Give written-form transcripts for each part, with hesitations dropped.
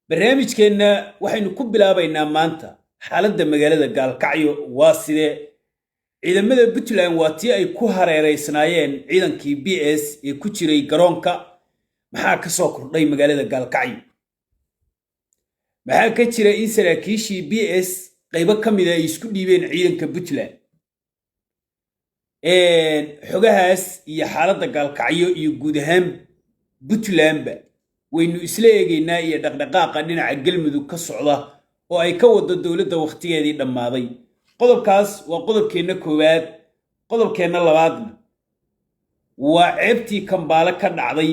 Barnaamijkeenna waxaynu ku bilaabaynaa maanta xaaladda magaalada Gaalkacyo waa sidee. Ciidamada Puntland waa tii ay ku hareereysnaayeen ciidankii BS ee ku jiray garoonka. Maxaa ka soo kordhay magaalada Gaalkacyo? Maxaa ka jira in saraakiishii BS qaybo ka mida ay isku dhiibeen ciidanka Puntland? Xogahaas iyo xaaladda Gaalkacyo iyo guud ahaan Puntlandba waynu isla eegaynaa, iyo dhaqdhaqaaqa dhinaca Galmudug ka socda oo ay ka wado dowladda wakhtigeedii dhammaaday. Qodobkaas waa qodobkeenna koowaad. Qodobkeenna labaadna waa ceebtii Kambaale ka dhacday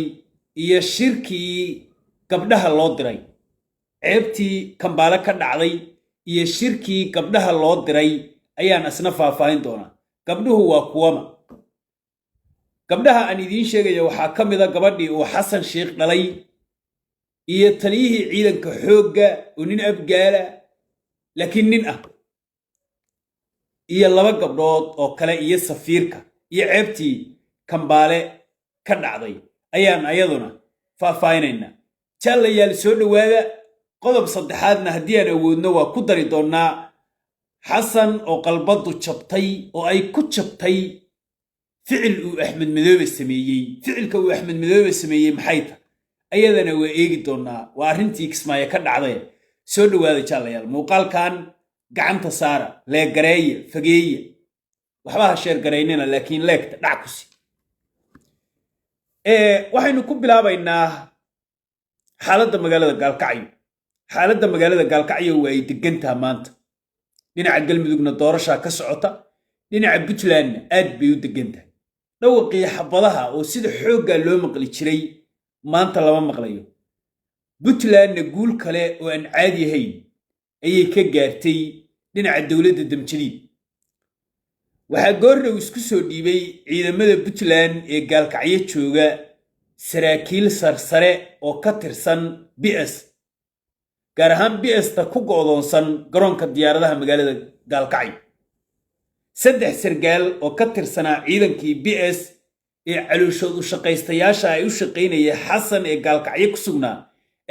iyo shirkii gabdhaha loo diray. Ceebtii Kambaale ka dhacday iyo shirkii gabdhaha loo diray ayaan isna faahfaahin doonaa. Gabdhuhu waa kuwama? Gabdhaha aan idiin sheegaya waxaa ka mida gabadhii uu Xasan Sheikh dhalay iyo taliyihii ciidanka xoogga oo nin Abgaala laakiin nin ah, iyo laba gabdhood oo kale, iyo safiirka, iyo ceebtii Kambaale ka dhacday ayaan ayaduna faahfaahinaynaa. Jaalayaal, soo dhowaada. Qodob saddexaadna haddii aan awoodno waa ku dari doonnaa: Xasan oo qalbaddu jabtay oo ay ku jabtay ficil uu Axmed Madoobe sameeyey. Ficilka uu Axmed Madoobe sameeyey maxay tahay? Ayadana waa eegi doonnaa. Waa arrintii Kismaayo ka dhacday. Soo dhowaada jaalayaal. Muuqaalkan gacanta saara, like gareeya, fageeya, waxba ha share garaynina, laakiin like-ta dhac ku si. Waxaynu ku bilaabaynaa xaaladda magaalada Gaalkacyo. Xaaladda magaalada Gaalkacyo waa ay degantaha maanta. Dhinaca Galmudugna doorashaa ka socota, dhinaca Puntlandna aad bay u degan tahay. Dhawaqii xabadaha oo sida xooggaa loo maqli jiray maanta lama maqlayo. Puntlandna guul kale oo aan caadi ahayn ayay ka gaartay dhinaca dowladda Damjadiid. Waxaa goordhow isku soo dhiibay ciidamada Puntland ee Gaalkacyo jooga saraakiil sarsare oo ka tirsan BS, gaar ahaan BS-ta ku go'doonsan garoonka diyaaradaha magaalada Gaalkacyo. Saddex sargaal oo ka tirsanaa ciidankii BS ee calooshood u shaqaystayaasha ay u shaqaynaya Xasan ee Gaalkacyo ku sugnaa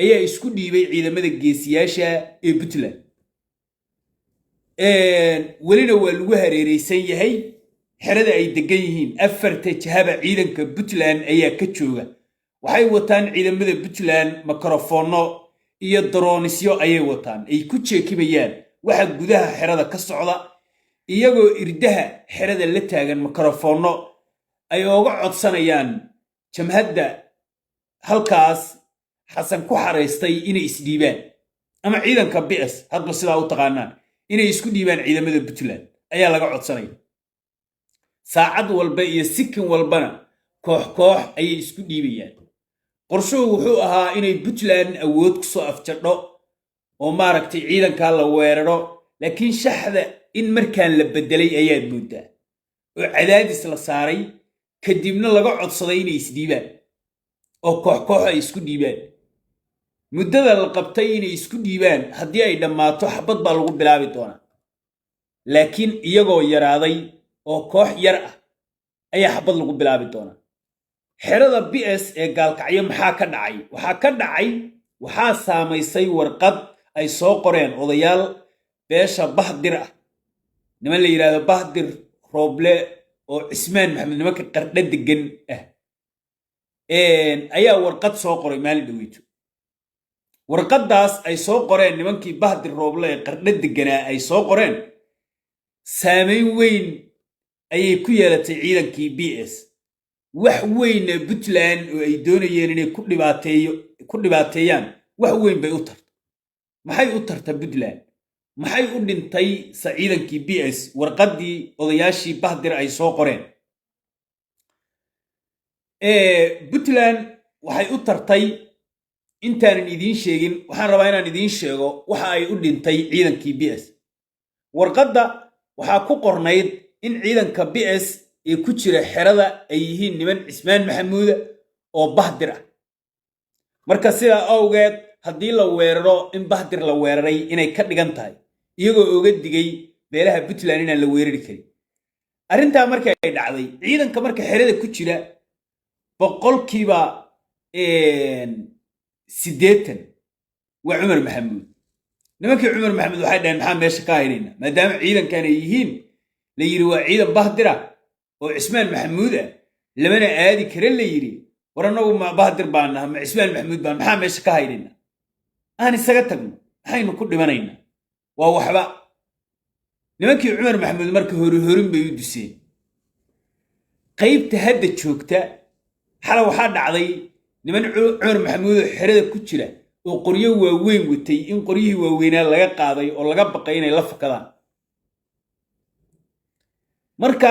ayaa isku dhiibay ciidamada geesiyaasha ee Puntland. Welina waa lagu hareereysan yahay xerada ay degan yihiin. Afarta jahaba ciidanka Puntland ayaa ka jooga. Waxay wataan ciidamada Puntland mikrofoonno iyo daroonisyo ayay wataan ay ku jeekimayaan waxa gudaha xerada ka socda, iyagoo irdaha xerada la taagan mikrofoonno ay ooga codsanayaan jamhadda halkaas Xasan ku xaraystay inay isdhiibaan, ama ciidanka BS hadba sidaa u taqaanaan, inay isku dhiibaan ciidamada Puntland ayaa laga codsanaya. Saacad walba iyo sikin walbana koox koox ayay isku dhiibayaan. Qorshuhu wuxuu ahaa inay Puntland awood ku soo afjadho oo maaragtay ciidankaa la weeraro, laakiin shaxda in markaan la beddelay ayaad mooddaa, oo cadaadis la saaray, kadibna laga codsaday inay isdhiibaan oo koox koox ay isku dhiibaan. Muddada la qabtay inay isku dhiibaan haddii ay dhammaato, xabad baa lagu bilaabi doonaa, laakiin iyagoo yaraaday oo koox yar ah ayaa xabad lagu bilaabi doonaa. Xerada BS ee Gaalkacyo maxaa ka dhacay? Waxaa ka dhacay, waxaa saamaysay warqad ay soo qoreen odayaal beesha Bahdir ah, niman la yidhaahdo Bahdir Rooble oo Cismaan Maxamed, nimanka Qardha degan ah ayaa warqad soo qoray maalin dhaweyto. Warqaddaas ay soo qoreen nimankii Bahdir Rooble ee Qardha deganaa ay soo qoreen saamayn weyn ayay ku yeelatay ciidankii BS. Wax weynna Puntland oo ay doonayeen inay ku dhibaateeyaan wax weyn bay u tarta. Maxay u tarta Puntland? Maxay u dhintay sa ciidankii BS warqaddii odayaashii Bahdir ay soo qoreen? Puntland waxay u tartay intaanan idiin sheegin, waxaan rabaa inaan idiin sheego waxa ay u dhintay ciidankii BS. Warqadda waxaa ku qornayd in ciidanka BS ee ku jira xerada ay yihiin niman Cismaan Maxamuuda oo Bahdir ah. Marka sidaa awgeed haddii la weeraro, in Bahdir la weeraray inay ka dhigan tahay, iyagoo oga digay beelaha Puntland inaan la weerari karin. Arrintaa markii ay dhacday, ciidanka marka xerada ku jira 80% Waa Cumar Maxamuud. Nimankii Cumar Maxamuud waxay dhaheen, maxaa meesha ka haynayna, maadaama ciidankan ay yihiin la yidhi waa ciidan Bahdira oo Cismaan Maxamuud ah, lamana aadi kare la yidhi. War annagu ma Bahdir baan naha, ma Cismaan Maxamuud baan? Maxaa meesha ka haynayna? Aan isaga tagno, maxaynu ku dhimanaynaa? Waa waxba. Nimankii Cumar Maxamuud marka hori horin bay u duseen qaybta hadda joogta. Xala waxaa dhacday niman Cumar Maxamuud oo xerada ku jira oo qoryo waaweyn watay in qoryihii waaweynaa laga qaaday oo laga baqay inay la fakadaan. Marka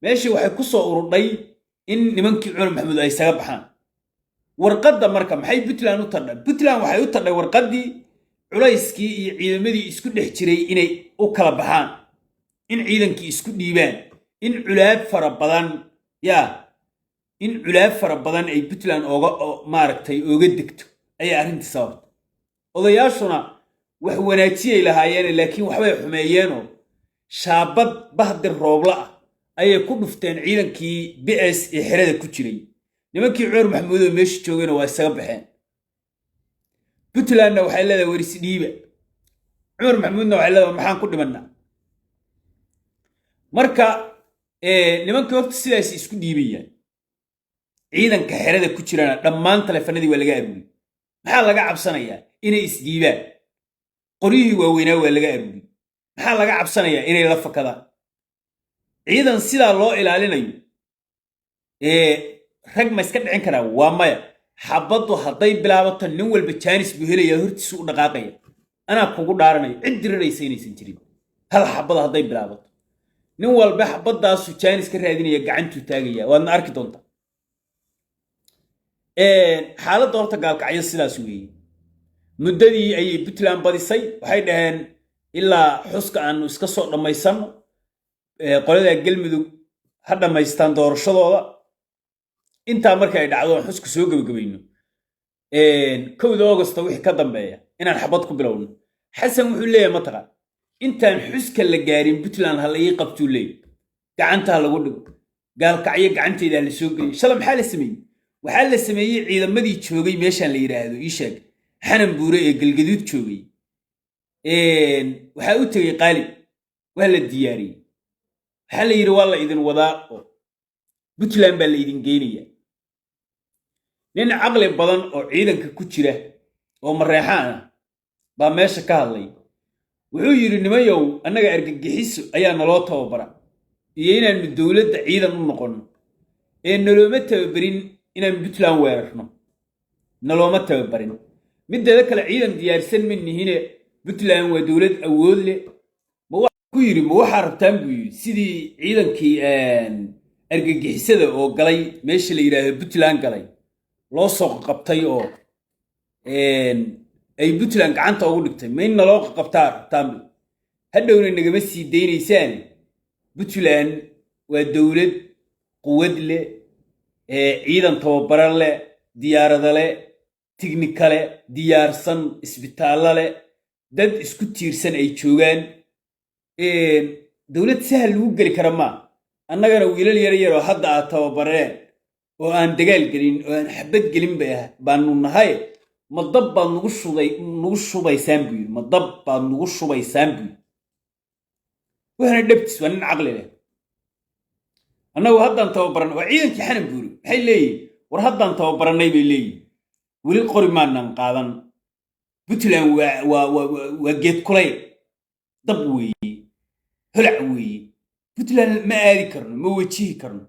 meeshii waxay ku soo ururdhay in nimankii Cumar Maxamuud ay isaga baxaan. Warqadda marka maxay Puntland u tadhay? Puntland waxay u tadhay warqaddii culayskii iyo ciidamadii isku dhex jiray inay u kala baxaan, in ciidankii isku dhiibaan, in culaab fara badan yaa in culaab fara badan ay Puntland ooga maaragtay ooga degto ayaa arrintii sababta. Odayaashuna wax wanaajiyay lahaayeen, laakiin waxbay xumeeyeenoo shaabad Bahdir Roobla ah ayay ku dhufteen ciidankii BS ee xerada ku jiray. Nimankii Cumar Maxamuud oo meesha joogayna waa isaga baxeen. Puntlandna waxay leedahay, war isdhiiba. Cumar Maxamuudna waxay leedahay, maxaan ku dhimannaa? Marka nimankii horta sidaas isku dhiibayaan. Ciidanka xerada ku jirana dhammaan taleefanadii waa laga aruuriyey. Maxaa laga cabsanayaa? Inay isdhiibaan. Qoryihii waaweynaa waa laga aruuriyey. Maxaa laga cabsanayaa? Inay la fakadaan. Ciidan sidaa loo ilaalinayo rag ma iska dhicin karaa? Waa maya. Xabaddu hadday bilaabato, nin walba jaanis buu helayaa, hortiisu u dhaqaaqaya. Anaa kugu dhaaranayo, cid diriraysa inaysan jirin. Hal xabada hadday bilaabato, nin walba xabadaasu jaanis ka raadinaya, gacantuu taagaya. Waadna arki doontaa xaaladda. Horta Gaalkacyo sidaas weeye. Muddadii ayay Puntland badisay. Waxay dhaheen, ilaa xuska aanu iska soo dhammaysanno, qolada Galmudug ha dhammaystaan doorashadooda. Intaa marka ay dhacdo, aan xuska soo gebagabayno 1da Augusta, wixii ka dambeeya inaan xabad ku bilowno. Xasan wuxuu leeyahay, mataqaan, intaan xuska la gaarin Puntland ha la ii qabtuu leeyahy, gacanta ha lagu dhigo, Gaalkacyo gacanteeda ha la soo geliyo. Shala maxaa la sameeyey? Waxaa la sameeyey ciidamadii joogay meeshaan la yidhaahdo, ii sheeg, Xanan Buure ee Galgaduud joogay, waxaa u tegey Qaalib, waa la diyaariyey. Waxaa la yidhi, waa la idin wadaa oo Puntland baa la idin geynaya. Nin caqli badan oo ciidanka ku jira oo Mareexaan ah baa meesha ka hadlay. Wuxuu yidhi, nimayow, annaga argagixiso ayaa naloo tababara iyo inaannu dowladda ciidan u noqonno, ee nalooma tababarin inaan Puntland weerarno, nalooma tababarin. Mideeda kale, ciidan diyaarsan ma nihine. Puntland waa dowlad awood leh. Ma ku yidhi, ma waxaa rabtaan, buu yidhi, sidii ciidankii argagixisada oo galay meesha la yidhaahdo Puntland galay loo soo qabtay oo ay Puntland gacanta ugu dhigtay, ma in naloo qabtaa rabtaan? Hadhowna nagama sii daynaysaan. Puntland waa dowlad quwad leh, ciidan tababaran leh, diyaarada leh, tignika leh, diyaarsan, isbitaallo leh, dad isku tiirsan ay joogaan. Dowlad sahal lagu geli kara maa. Annagana wiilal yar yaroo hadda aad tababareen oo aan dagaal gelin oo aan xabad gelin baanu nahay. Ma dab baad nagu shuday nagu shubaysaan, buu yidhi. Ma dab baad nagu shubaysaan, buu yidhi. Waxana dhabtiis waa nin caqli leh. Annagu haddaan tababaran, waa ciidankii Xanan Buuri. Maxay leeyihin? War haddaan tababarannay, bay leeyihin, weli qori maanan qaadan. Puntland waa geed kulayl, dab weeye, holac weeye. Puntland ma aadi karno, ma wajihi karno.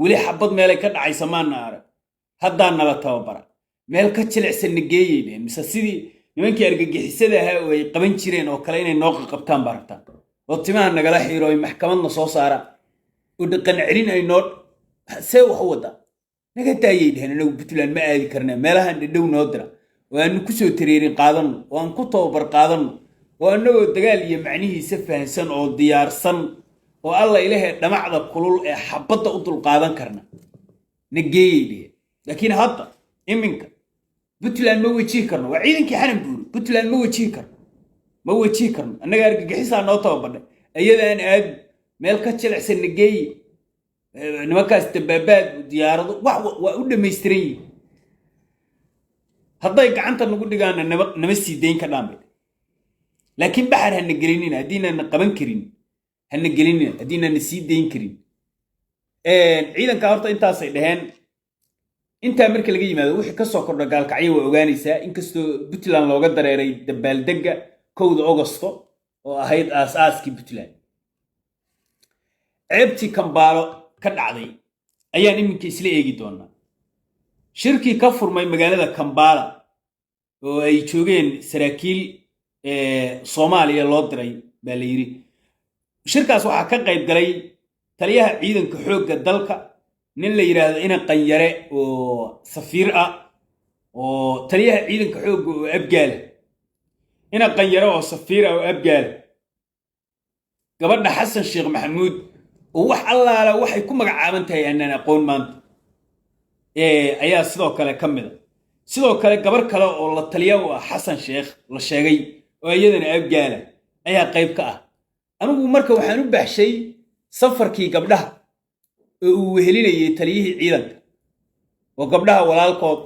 Weli xabad meelay ka dhacaysa maana arag, haddaan nala tababara. Meel ka jilicsanna geeyay dheheen. Mise sidii nimankii argagixisada ahaa oo ay qaban jireen oo kale inay noo qaqabtaan baa rabtaan, oo timaha nagala xiiro, ay maxkamadna soo saaraan, oo dhaqan celin ay noo see wax u wadaa? Naga daayay dheheen. Anagu Puntland ma aadi karna, meelahan dhadhow noo dira oo aanu kusoo tareerin qaadanno, oo aan ku tababar qaadanno, oo annagoo dagaal iyo macnihiisa fahansan oo diyaarsan oo Alla ilahee dhamacda kulul ee xabadda u dulqaadan karna na geeyay dheheen. Laakiin hadda iminka Puntland ma wejihi karno. Waa ciidankii Xanan Buuri. Puntland ma wejihi karno, ma wejihi karno. Annaga argagixisaa noo tababadhay, iyadaan aadu meel ka jilicsan na geeye. Nimankaas dabaabaad, diyaarado, wax waa u dhammaystiran yihin. Hadday gacanta nagu dhigaanna, nama sii dayn ka dhaan bay. Laakiin baxar hana gelinina haddiinana qaban karin, hana gelinina haddiinana sii dayn karin. Ciidanka horta intaasay dhaheen. Intaa marka laga yimaado, wixii kasoo kordha Gaalkacyo waa ogaanaysaa, inkastoo Puntland looga dareeray dabaaldegga 1da Ogosto oo ahayd aas-aaskii Puntland. Ceebtii Kambaalo ka dhacday ayaan iminka isla eegi doonaa. Shirkii ka furmay magaalada Kambaala oo ay joogeen saraakiil Soomaaliya loo diray baa la yidhi, shirkaas waxaa ka qayb galay taliyaha ciidanka xoogga dalka, nin la yidhaahdo Ina Qanyare oo safiir ah, oo taliyaha ciidanka xoogga oo Abgaala, Ina Qanyare oo safiir ah oo Abgaala, gabadha Xasan Sheekh Maxamuud oo wax allaala waxay ku magacaaban tahay aanaan aqoon maanta ayaa sidoo kale ka mid a. Sidoo kale gabar kale oo la taliya u ah Xasan Sheekh la sheegay oo iyadana Abgaala ayaa qayb ka ah. Anigu marka waxaan u baxshay safarkii gabdhaha oo uu wehelinayay taliyihii ciidanka oo gabdhaha walaalkood,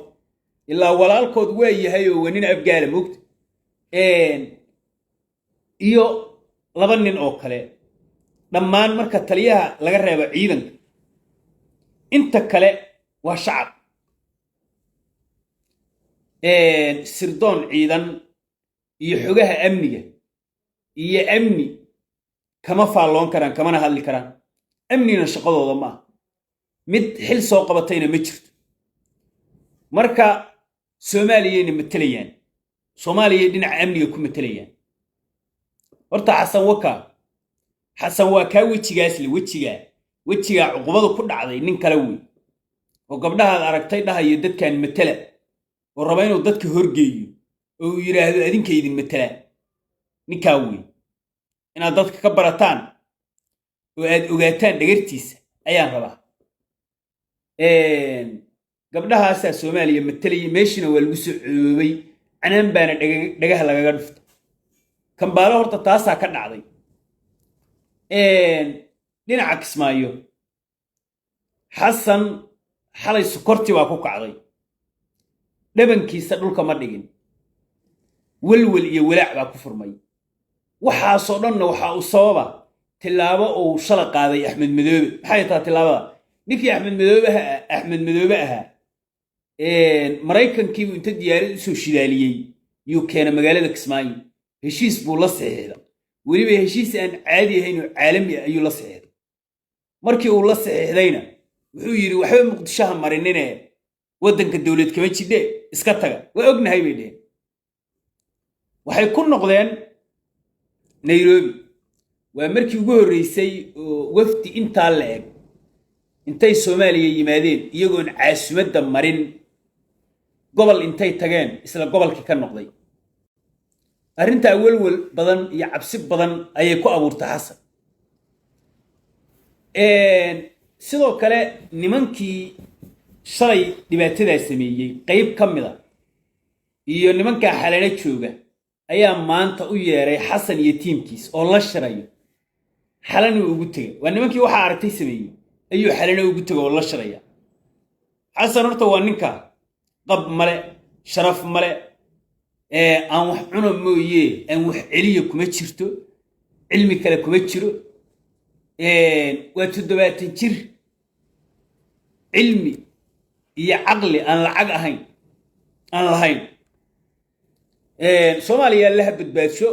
ilaa walaalkood waa yahay oo waa nin Abgaala moogta, iyo laba nin oo kale. Dhammaan marka taliyaha laga reebo ciidanka, inta kale waa shacab. Sirdoon ciidan iyo xogaha amniga iyo amni kama faalloon karaan, kamana hadli karaan. Amnina shaqadooda ma aha, mid xil soo qabatayna ma jirto. Marka Soomaaliyayna matelayaan, Soomaaliyay dhinaca amniga ku matelayaan. Horta Xasan waka, Xasan waa kaa wejigaas le, wejigaa wejigaa cuqubadu ku dhacday. Nin kale wey oo gabdhahaad aragtay dhahayo dadkan matela, oo raba inuu dadka horgeeyo oo uu yidhaahdo adinka idin matela. Ninkaa wey inaad dadka ka barataan oo aad ogaataan dhagartiisa ayaan rabaa. Gabdhahaasaa Soomaaliya matelaya, meeshina waa lagu soo coobay, canaan baana dhagaha lagaga dhufta. Kambaalo horta taasaa ka dhacday. Dhinaca Kismaayo, Xasan xalay sokortii baa ku kacday, dhabankiisa dhulka ma dhigin, welwel iyo walaac baa ku furmay. Waxaasoo dhanna waxaa uu sababa tillaabo uu shala qaaday Axmed Madoobe. Maxay taha tillaabada? Ninkii Axmed Madoobeha, Axmed Madoobe ahaa, Maraykankiibuu inta diyaarad usoo shidaaliyey yuu keena magaalada Kismaayo. Heshiis buu la saxiixda, weliba heshiis aan caadi ahayn oo caalami ah ayuu la saxiixday. Markii uu la saxiixdayna wuxuu yidhi waxba Muqdishoha marinine, waddanka dowlad kama jidhe, iska taga. Waa ognahay bay dheheen. Waxay ku noqdeen Nairobi. Waa markii ugu horreysay oo wafdi intaa la eg intay Soomaaliya yimaadeen iyagoon caasimadda marin, gobol intay tageen isla gobolkii ka noqday. Arrintaa welwel badan iyo cabsi badan ayay ku abuurtay Xasan. Sidoo kale nimankii shalay dhibaatadaa sameeyey qayb ka mid a iyo nimankaa Xalano jooga ayaa maanta u yeeray Xasan iyo tiimkiis oo la shirayo. Xalana ugu tegay, waa nimankii waxaa aragtay sameeyey ayuu Xalano ugu tegay oo la shiraya. Xasan horta waa ninka qab male, sharaf male, aan wax cuno mooye aan wax celiyo kuma jirto, cilmi kale kuma jiro. Waa 70 jir, cilmi iyo caqli aan lacag ahayn aan lahayn. Soomaaliya Allaha badbaadsho.